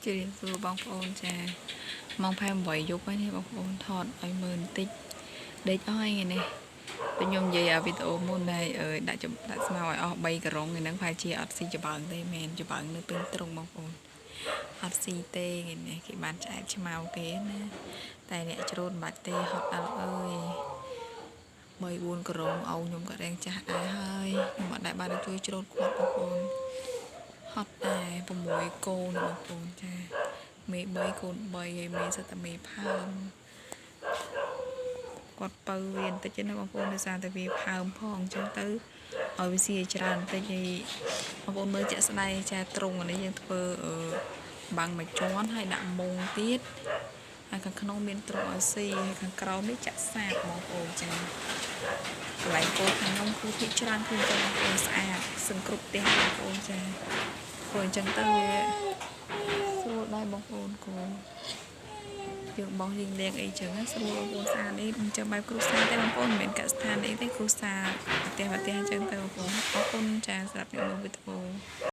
ជម្រាបសួរបងប្អូនចាម៉ោងប្រហែល8យប់ហើយនេះបងប្អូនថតឲ្យមើលបន្តិចដេកអស់ហើយថ្ងៃនេះដូចខ្ញុំនិយាយអាវីដេអូមុនដែរអើយដាក់ដាក់ស្មៅឲ្យអស់3ក្រុងថ្ងៃហ្នឹងប្រហែលជាអត់ស៊ីច្បើងទេមែនច្បើងនៅពេញទ្រុងបងប្អូនអត់ស៊ីទេថ្ងៃនេះគេបានឆ្អែតឆ្មៅគេណាតែអ្នកច្រូតមិនបាច់ទេហត់ដល់អើយ3 4ក្រុងអោខ្ញុំក៏រៀងចាស់ដែរហើយខ្ញុំអត់ដែលបានទៅជួយច្រូតគាត់បងប្អូន ហត់តែ6កូនបងប្អូនចាមេ3កូន3ហើយមេសិតតែមេផើមគាត់បើវាបន្តិចណាបងប្អូនដោយសារតែវាផើមផងអញ្ចឹងទៅឲ្យវាស៊ីឲ្យច្រើនបន្តិចហើយបងប្អូនមើលជាក់ស្ដែងចាត្រង់អានេះយើងធ្វើអឺបាំងមួយជាន់ហើយដាក់មុងទៀតហើយខាងក្នុងមានទ្រុងឲ្យស៊ីហើយខាងក្រោមនេះចាក់សាបបងប្អូនចាកន្លែងគោខាងខ្ញុំគឺភាគច្រើនគឺទៅបងប្អូនស្អាតសឹងគ្រប់ផ្ទះបងប្អូនចា ព្រោះអញ្ចឹងទៅវាស្រួលដែរបងប្អូនគោយើងបោះយើងលាងអីចឹងណាស្រួលបងប្អូនស្អាតនេះមិនចាំបែបគ្រួសារទេបងប្អូនមិនមែនកសិដ្ឋានអីទេគ្រួសារផ្ទះផ្ទះអញ្ចឹងទៅបងប្អូនអរគុណចាសម្រាប់អ្នកមើលវីដេអូ។